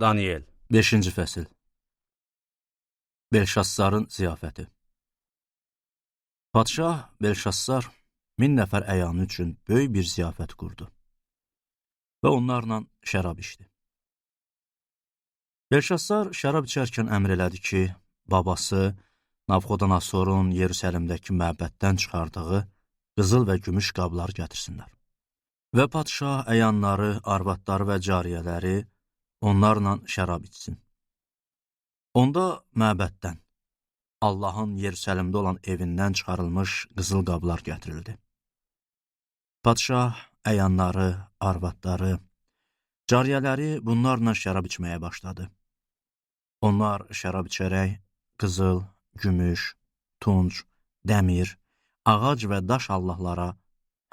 Daniel 5-ci fəsil. Belşassarın ziyafəti. Padşah Belşassar 1000 nəfər əyanı üçün böyük bir ziyafət qurdu və onlarla şərab içdi. Belşassar şərab içərkən əmr elədi ki, babası Navxodonosorun Yerusəlimdəki məbəddən çıxardığı qızıl və gümüş qabları gətirsinlər. Və padşah əyanları, arvadları və cariyələri onlarla şərab içsin. Onda məbəddən, Allahın Yerusəlimdə olan evindən çıxarılmış qızıl qablar gətirildi. Padşah, əyanları, arvadları, cariyələri bunlarla şərab içməyə başladı. Onlar şərab içərək qızıl, gümüş, tunc, dəmir, ağac və daş allahlara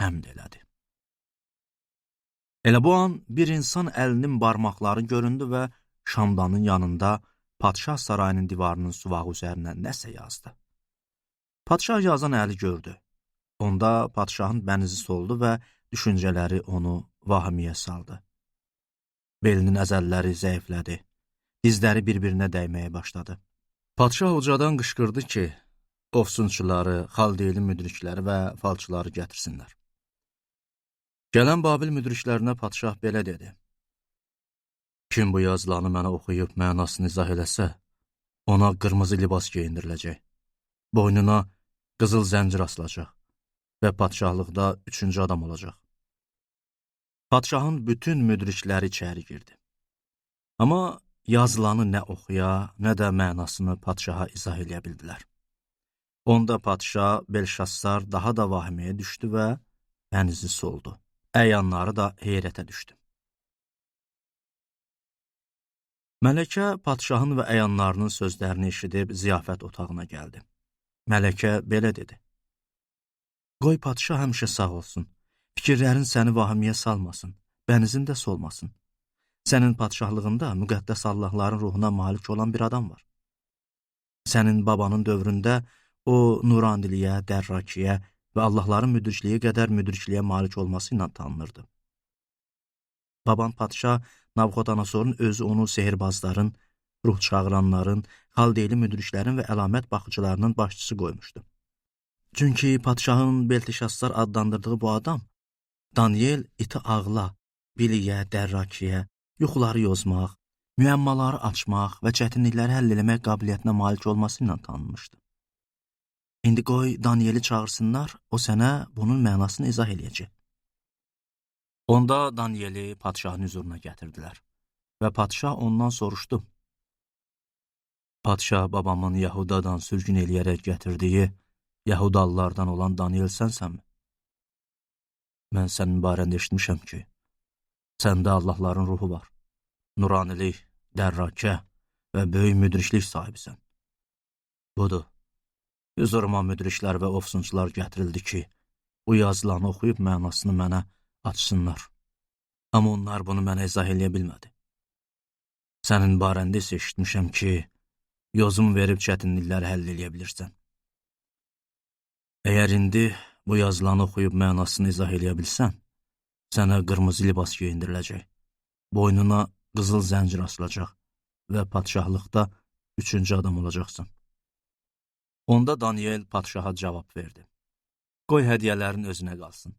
həmd elədi. Elə bu an bir insan əlinin barmaqları göründü və şamdanın yanında padşah sarayının divarının suvağı üzərinə nəsə yazdı. Padşah yazan əli gördü. Onda padşahın bənizi soldu və düşüncələri onu vahimiyə saldı. Belinin əzəlləri zəiflədi. Dizləri bir-birinə dəyməyə başladı. Padşah ucadan qışqırdı ki, ofsunçuları, xaldeyli müdrikləri və falçıları gətirsinlər. Gələn Babil müdriklərinə padşah belə dedi: Kim bu yazılanı mənə oxuyub mənasını izah eləsə, ona qırmızı libas geyindiriləcək, boynuna qızıl zəncir asılacaq və padşahlıqda üçüncü adam olacaq. Padşahın bütün müdrikləri içəri girdi. Amma yazılanı nə oxuya, nə də mənasını padşaha izah eləyə bildilər. Onda padşah Belşassar daha da vahiməyə düşdü və bənizi soldu. Əyanları da heyrətə düşdü. Mələkə padşahın və əyanlarının sözlərini eşidib ziyafət otağına gəldi. Mələkə belə dedi: Qoy padşah həmişə sağ olsun, fikirlərin səni vahimiyə salmasın, bənizin də solmasın. Sənin padşahlığında müqəddəs allahların ruhuna malik olan bir adam var. Sənin babanın dövründə o nuraniliyə, dərrakiyə və allahların müdrikliyi qədər müdrikliyə malik olması ilə tanınırdı. Baban padşah Navxodonosorun özü onu sehirbazların, ruh çağıranların, xaldeyli müdriklərin və əlamət baxıcılarının başçısı qoymuşdu. Çünki padşahın Beltişassar adlandırdığı bu adam, Daniel iti ağla, biliyə, dərrakiyə, yuxuları yozmaq, müəmmaları açmaq və çətinlikləri həll eləmək qabiliyyətinə malik olması ilə tanınmışdı. İndi qoy Danieli çağırsınlar, o sənə bunun mənasını izah eləyəcək. Onda Danieli padşahın hüzuruna gətirdilər və padşah ondan soruşdu: Padşah babamın Yahudadan sürgün eləyərək gətirdiyi Yahudalılardan olan Daniel sənsənmi? Mən sənin barəndə eşitmişəm ki, səndə allahların ruhu var, nuranilik, dərrakə və böyük müdriklik sahibisən. Budur, hüzuruma müdriklər və ofsunçular gətirildi ki, bu yazılanı oxuyub mənasını mənə açsınlar. Amma onlar bunu mənə izah eləyə bilmədi. Sənin barəndə isə eşitmişəm ki, yozum verib çətinlikləri həll eləyə bilirsən. Əgər indi bu yazılanı oxuyub mənasını izah eləyə bilsən, sənə qırmızı libas geyindiriləcək, boynuna qızıl zəncir asılacaq və padşahlıqda üçüncü adam olacaqsan. Onda Daniel padşaha cavab verdi: Qoy hədiyyələrin özünə qalsın,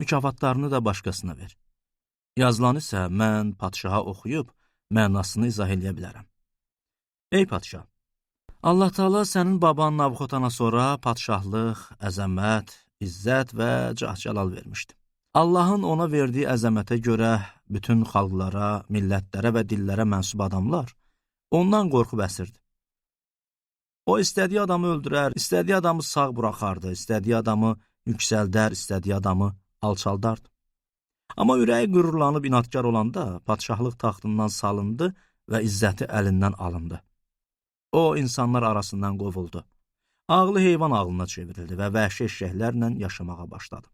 mükafatlarını da başqasına ver. Yazılanı isə mən padşaha oxuyub mənasını izah eləyə bilərəm. Ey padşah, Allah Teala sənin baban Navxodonosora padşahlıq, əzəmət, izzət və cah-cəlal vermişdi. Allahın ona verdiyi əzəmətə görə bütün xalqlara, millətlərə və dillərə mənsub adamlar ondan qorxub əsirdi. O istədiyi adamı öldürər, istədiyi adamı sağ buraxardı, istədiyi adamı yüksəldər, istədiyi adamı alçaldardı. Amma ürəyi qürurlanıb inadkar olanda padşahlıq taxtından salındı və izzəti əlindən alındı. O insanlar arasından qovuldu. Ağlı heyvan ağlına çevrildi və vəhşi eşşəklərlə yaşamağa başladı.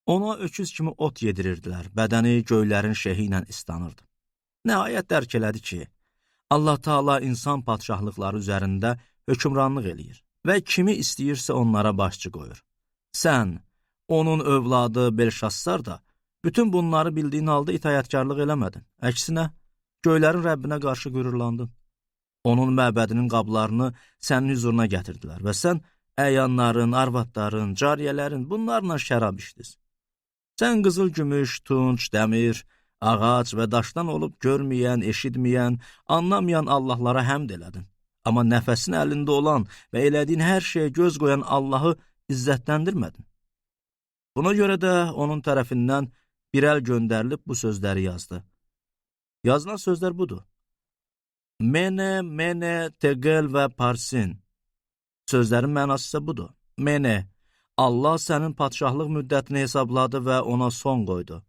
Ona öküz kimi ot yedirirdilər, bədəni göylərin şehi ilə islanırdı. Nəhayət dərk elədi ki, Allah Teala insan padşahlıqları üzərində hökmranlıq eləyir və kimi istəyirsə onlara başçı qoyur. Sən, onun övladı Belşassar da bütün bunları bildiyin halda itaətkarlıq eləmədin. Əksinə, Göylərin Rəbbinə qarşı qürurlandın. Onun məbədinin qablarını sənin hüzuruna gətirdilər və sən əyanların, arvadların, cariyələrin bunlarla şərab içdiniz. Sən qızıl gümüş, tunc, dəmir, ağac və daşdan olub görməyən, eşitməyən, anlamayan Allahlara həmd elədin. Amma nəfəsin əlində olan və elədiyin hər şeyə göz qoyan Allahı izzətləndirmədin. Buna görə də onun tərəfindən bir əl göndərilib bu sözləri yazdı. Yazılan sözlər budur. Mene, Mene, Tegel və Parsin. Sözlərin mənası isə budur. Mene, Allah sənin padşahlıq müddətini hesabladı və ona son qoydu.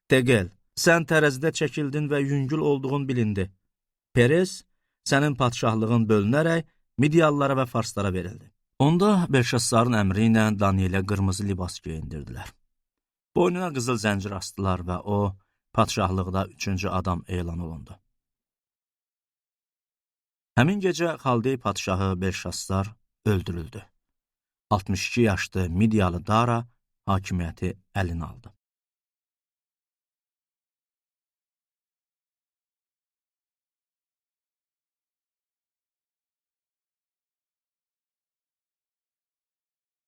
Tegel, sən tərəzidə çəkildin və yüngül olduğun bilindi. Peres, sənin padşahlığın bölünərək Midiyalılara və Farslara verildi. Onda Belşassarın əmri ilə Danielə qırmızı libas geyindirdilər. Boynuna qızıl zəncir asdılar və o, padşahlıqda üçüncü adam elan olundu. Həmin gecə Xaldey padşahı Belşassar öldürüldü. 62 yaşlı Midiyalı Dara hakimiyyəti əlinə aldı.